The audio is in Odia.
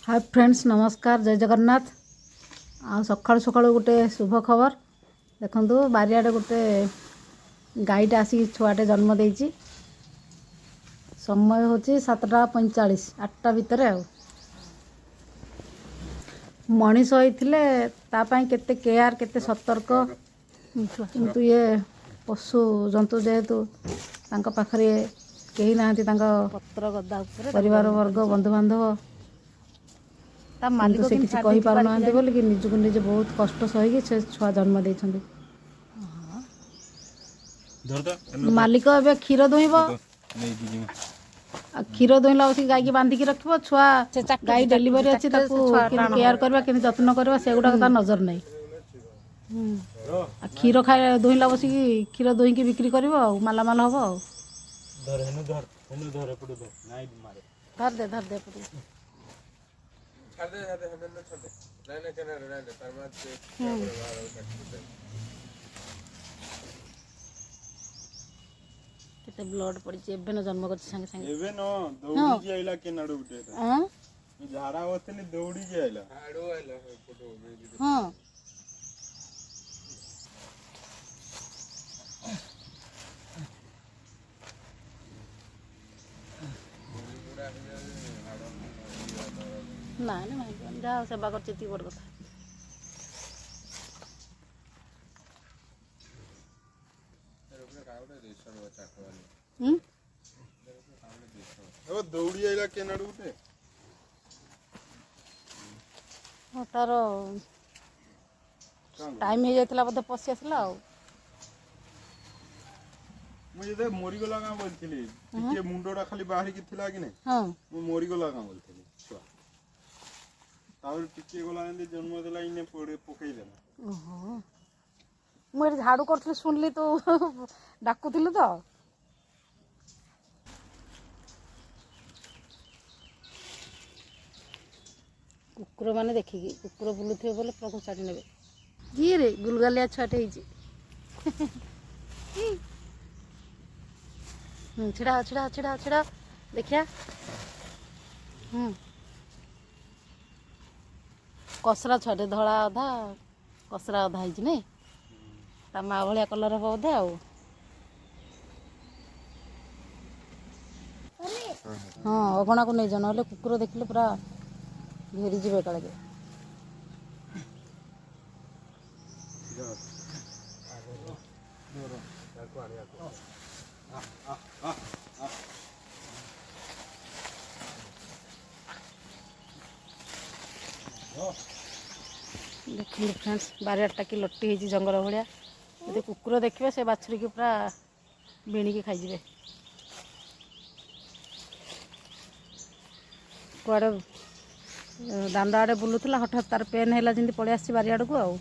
ହାଏ ଫ୍ରେଣ୍ଡସ୍, ନମସ୍କାର, ଜୟ ଜଗନ୍ନାଥ। ଆଉ ସକାଳୁ ସକାଳୁ ଗୋଟେ ଶୁଭ ଖବର। ଦେଖନ୍ତୁ, ବାରିଆଡ଼େ ଗୋଟେ ଗାଈଟା ଆସିକି ଛୁଆଟେ ଜନ୍ମ ଦେଇଛି। ସମୟ ହେଉଛି 7:45, 8ଟା ଭିତରେ। ଆଉ ମଣିଷ ହେଇଥିଲେ ତା ପାଇଁ କେତେ କେୟାର, କେତେ ସତର୍କ, କିନ୍ତୁ ଇଏ ପଶୁ ଜନ୍ତୁ ଯେହେତୁ ତାଙ୍କ ପାଖରେ କେହି ନାହାନ୍ତି, ତାଙ୍କ ପତ୍ର ଗଦା ଉପରେ ପରିବାର ବର୍ଗ, ବନ୍ଧୁବାନ୍ଧବ। ତା କିନ୍ତୁ ମାଲିକ ସେ କିଛି କହିପାରୁନାହାନ୍ତି ବୋଲିକି ନିଜକୁ ନିଜେ ବହୁତ କଷ୍ଟ ସହିକି ସେ ଛୁଆ ଜନ୍ମ ଦେଇଛନ୍ତି। ମାଲିକ ଏବେ କ୍ଷୀର ଦୁହିଁବ ଆଉ କ୍ଷୀର ଦୁହିଁଲା ବସିକି ଗାଈକି ବାନ୍ଧିକି ରଖିବ। ଛୁଆ ଗାଈ ଡେଲିଭରି ଅଛି, ତାକୁ କେମିତି କେୟାର କରିବା, କେମିତି ଯତ୍ନ କରିବା, ସେଗୁଡ଼ାକ ତା ନଜର ନାହିଁ। ଆଉ କ୍ଷୀର ଖାଇ ଦୁହିଁଲା ବସିକି କ୍ଷୀର ଦୁହିଁକି ବିକ୍ରି କରିବ ଆଉ ମାଲାମାଲ ହବ। ଆଉ ଧର ଦେ, ଧର ଦେ ଏପଟକୁ। କେତେ ବ୍ଲଡ୍ ପଡ଼ିଛି। ଏବେ ନ ଜନ୍ମ କରିଛି ସାଙ୍ଗେ ସାଙ୍ଗେ। ଏବେ ନ ଦୌଡ଼ିକି ଆଇଲା କେନାଡୁ ଗୋଟେ ଏଟା। ଆଁ? ମୁଁ ଝାଡା ବସିଥିଲି, ଦୌଡ଼ିକି ଆଇଲା। ହଁ, ନାଇଁ ନାଇଁ, ଭାଙ୍ଗିବନି। ଯାହା ହଉ, ସେବା କରିଛି, ଏତିକି ବଡ଼ କଥା। ହୁଁ। ଏବେ ଦୌଡ଼ି ଆଇଲା କେନାଡୁ ଗୋଟେ। ହଁ, ତାର ଟାଇମ୍ ହେଇଯାଇଥିଲା ବୋଧେ, ପଶି ଆସିଲା ଆଉ। ମୁଁ ଯେତେ ମରିଗଲା କାଁ ବୋଲିଥିଲି, ଟିକେ ମୁଣ୍ଡଟା ଖାଲି ବାହାରିକି ଥିଲା କି ନାଇଁ। ମୁଁ ମରିଗଲା କାଁ ବୋଲିଥିଲି ଛୁଆ। ତାପରେ ଟିକେ ଗଲା, ଏମିତି ଜନ୍ମ ଦେଲା, ଇନେ ପକେଇଦେଲା। ଓହୋ, ମୁଁ ଏଠି ଝାଡ଼ୁ କରୁଥିଲି, ଶୁଣିଲି ତୁ ଡାକୁଥିଲୁ ତ। କୁକୁର ମାନେ ଦେଖିକି, କୁକୁର ବୁଲୁଥିବେ ବୋଲେ ପୁରା ଘୋଷାଡ଼ି ନେବେ। କିଏ ରେ, ଗୁଲଗାଲିଆ ଛୁଆଟେ ହେଇଛି। ହୁଁ, ଛିଡ଼ା ହୋ, ଛିଡ଼ା ହୋ, ଛିଡ଼ା ହୋ, ଛିଡ଼ା ହୋ, ଦେଖିଆ। ହୁଁ, କସରା ଛୁଆଟେ, ଧଳା ଅଧା କସରା ଅଧା ହେଇଛି ନାଇଁ? ତା ମା ଭଳିଆ କଲର୍ ହବ ବୋଧେ। ଆଉ ହଁ, ଅଗଣାକୁ ନେଇଯାଅ, ନହେଲେ କୁକୁର ଦେଖିଲେ ପୁରା ଘେରିଯିବେ ଏକାବେଳକେ। ଦେଖନ୍ତୁ ଫ୍ରେଣ୍ଡସ୍, ବାରିଆଡ଼ଟା କି ଲଟି ହେଇଛି ଜଙ୍ଗଲ ଭଳିଆ। ଯଦି କୁକୁର ଦେଖିବେ, ସେ ବାଛୁରୀକି ପୁରା ବିଣିକି ଖାଇଯିବେ। କୁଆଡ଼େ ଦାଣ୍ଡ ଆଡ଼େ ବୁଲୁଥିଲା, ହଠାତ୍ ତାର ପେନ୍ ହେଲା ଯେମିତି ପଳେଇ ଆସିଛି ବାରିଆଡ଼କୁ। ଆଉ